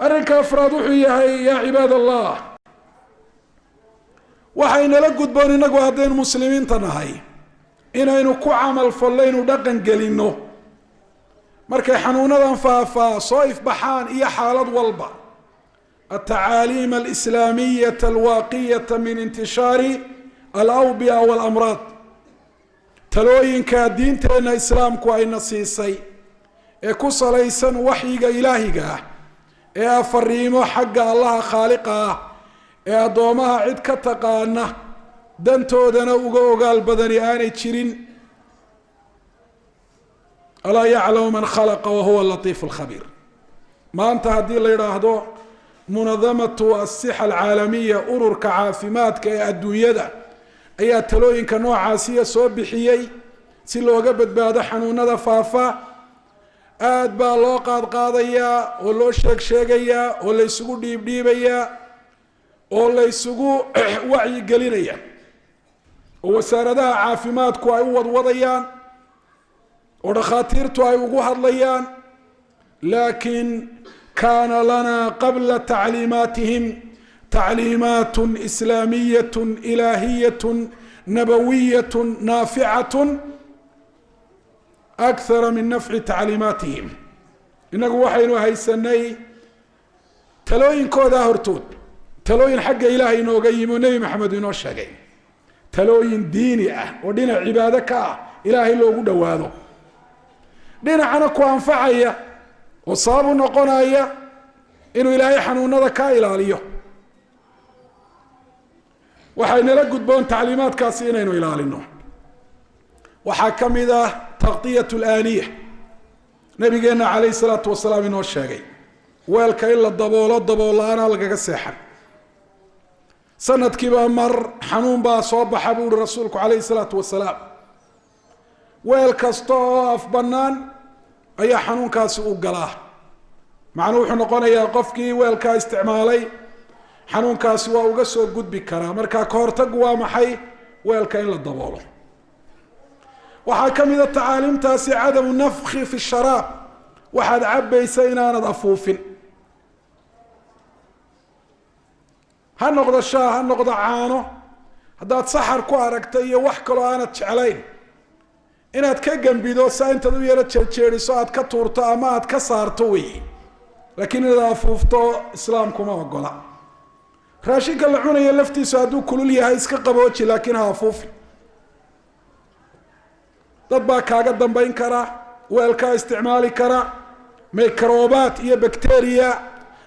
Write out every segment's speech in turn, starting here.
Arrinka afraad wuxuu yahay, yaa cibaad Allah, waxaynala gudboon innagu haddaynu muslimiinta nahay inaynu ku camal fallaynu dhaqan gelinno markay xanuunadan faafaa soo ifbaxaan iyo xaalad walba, altacaaliim alislaamiyata alwaaqiyata min intishaari alawbi'a walamraad, talooyinka diinteenna islaamku ayna siisay ee ku salaysan waxyiga ilaahiga ah, ee ah fariimo xagga Allaha khaaliqa ah, ee addoomaha cid ka taqaana dantoodana uga ogaal badani aanay jirin. Alaa yaclamu man khalaqa wahuwa latiifu lkhabiir. Maanta haddii la yidhaahdo munadamatu asixa alcaalamiya, ururka caafimaadka ee adduunyada, ayaa talooyinka noocaasiya soo bixiyey si looga badbaado xanuunada faafa, aada baa loo qaadqaadayaa oo loo sheeg sheegayaa oo la ysugu dhiibdhiibayaa oo la ysugu wacyigelinaya oo wasaaradaha caafimaadku ay u wadwadayaan oo dhakhaatiirtu ay ugu hadlayaan. Laakiin kaana lana qabla tacliimaatihim tacliimaat islaamiyat ilaahiyat nabawiyat naaficat akhara min nafci tacliimaatihim. Innagu waxaynu haysanay talooyinkoodaa hortood talooyin xagga Ilaahay inooga yimi oo Nebi Maxamed inoo sheegay, talooyin diini ah oo dhinac cibaado ka ah, Ilaahay loogu dhowaado, dhinacana ku anfacaya oo sabab u noqonaya inuu Ilaahay xanuunada kaa ilaaliyo. Waxaynala gudboon tacliimaadkaasi inaynu ilaalino. Waxaa ka mid ah taqtiyat alaaniya, nabigeena calayhi salaatu wasalaam inoo sheegay, weelka in la daboolo, dabool la-aana lagaga seexan. Sanadkiiba mar xanuun baa soo baxa, buu uhi rasuulku calayhi salaatu wasalaam. Weel kasta oo af bannaan ayaa xanuunkaasi u galaa. Macnuu wuxuu noqonayaa qofkii weelkaa isticmaalay xanuunkaasi waa uga soo gudbi karaa. Markaa ka hortagu waa maxay? Weelka in la daboolo. Waxaa ka mid a tacaaliimtaasi cadamu nafki fi sharaab, waxaad cabbaysa inaanad afuufin, ha noqdo shaah, ha noqdo caano. Haddaad saxar ku aragta iyo wax kaloo aanad jeclayn, inaad ka gembido, saa intaad u yaro jeerjeeriso aad ka tuurto ama aad ka saarto wey, laakiin inaad afuufto islaamkuma ogola. Raashinka la cunaya laftiisu hadduu kulul yahay, iska qabooji, laakiin ha afuufin. Dad baa kaaga dambayn kara, weelkaa isticmaali kara, microbaat iyo bacteria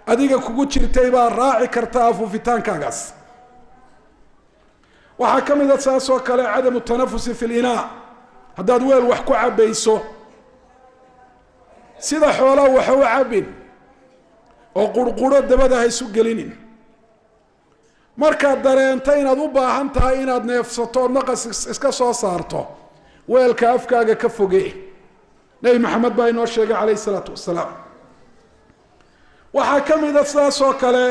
adiga kugu jirtay baa raaci karta afuufitaankaagaas. Waxaa ka mid a saas oo kale cadamu tanafusi fi linaa. Haddaad weel wax ku cabayso, sida xoolaa waxa u cabin oo qurquro dabada ha isu gelinin. Markaad dareento inaad u baahan tahay inaad neefsato ood naqas iska soo saarto, weelka afkaaga ka foge. Nebi Maxamed baa inoo sheegay calayhi isalaatu wasalaam. Waxaa ka mid a sidaas oo kale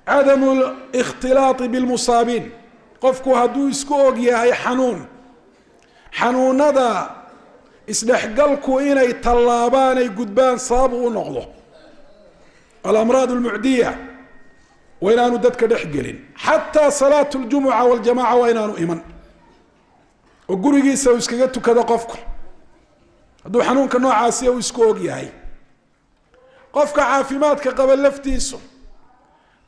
cadamu likhtilaati bilmusaabiin. Qofku hadduu isku og yahay xanuun, xanuunada isdhexgalku inay tallaabaan ay gudbaan sababu u noqdo, alamraad almucdiya, waa inaanu dadka dhex gelin. Xataa salaatu ljumuca waljamaca waa inaanu iman oo gurigiisa uu iskaga tukado qofku hadduu xanuunka noocaasiya uu isku og yahay. Qofka caafimaadka qaba laftiisu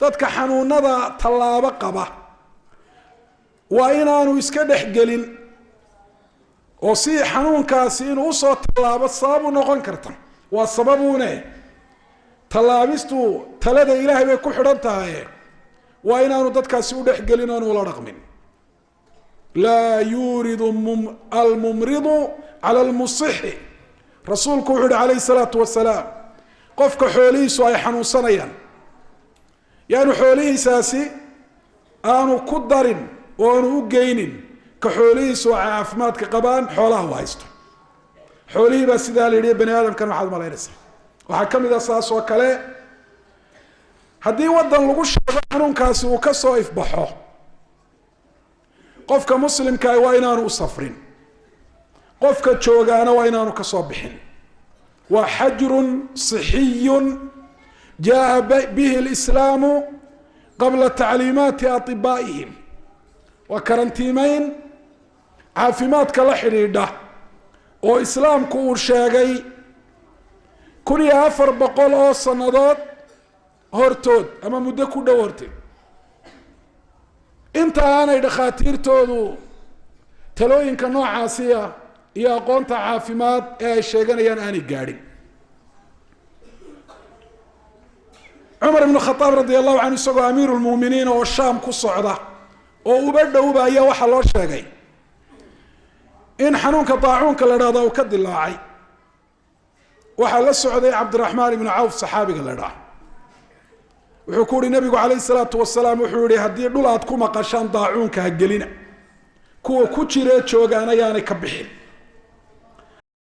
dadka xanuunada tallaabo qaba waa inaanu iska dhex gelin, oo si xanuunkaasi inuu usoo tallaabo sabab u noqon karta. Waa sababuune, tallaabistu talada Ilaahay bay ku xidhan tahay. Waa inaanu dadkaasi u dhex gelin oonu ula dhaqmin. Laa yuuridu almumridu cala almusixi. Rasuulku wuxu uhi calayhi salaatu wasalaam, qofka xoolihiisu ay xanuunsanayaan yaanu xoolihiisaasi aanu ku darin oo aanu u geynin ka xoolihiisu ay caafimaadka qabaan xoolaha u haysto. Xoolihii baa sidaa la yidhi, bani aadamkan waxaad malaynaysaa? Waxaa ka mid a saas oo kale haddii waddan lagu sheego xanuunkaasi uu kasoo ifbaxo, qofka muslimkaa waa inaanu u safrin, qofka joogaana waa inaanu kasoo bixin. Waa xajrun sixiyun Jaءa bihi اlislaamu qabla tacliimaati aطibaa'ihim. Waa karantiimeyn caafimaadka la xidhiidha oo islaamku uu sheegay 1400 oo sanadood hortood ama muddo ku dhow horteed, inta aanay dhakhaatiirtoodu talooyinka noocaasiya iyo aqoonta caafimaad ee ay sheeganayaan aanay gaadhin. Cumar ibnu Khadaab radia allahu canhu, isagoo amiiru lmuuminiin oo Shaam ku socda oo uba dhowba, ayaa waxaa loo sheegay in xanuunka daacuunka la dhahda uu ka dilaacay. Waxaa la socday Cabdiraxmaan ibnu Cawf, saxaabiga la dhaha. Wuxuu ku uhi nabigu calayhi salaatu wasalaam, wuxuu yihi: haddii dhul aad ku maqashaan daacuunka, ha gelina, kuwa ku jiree joogaan ayaanay ka bixin.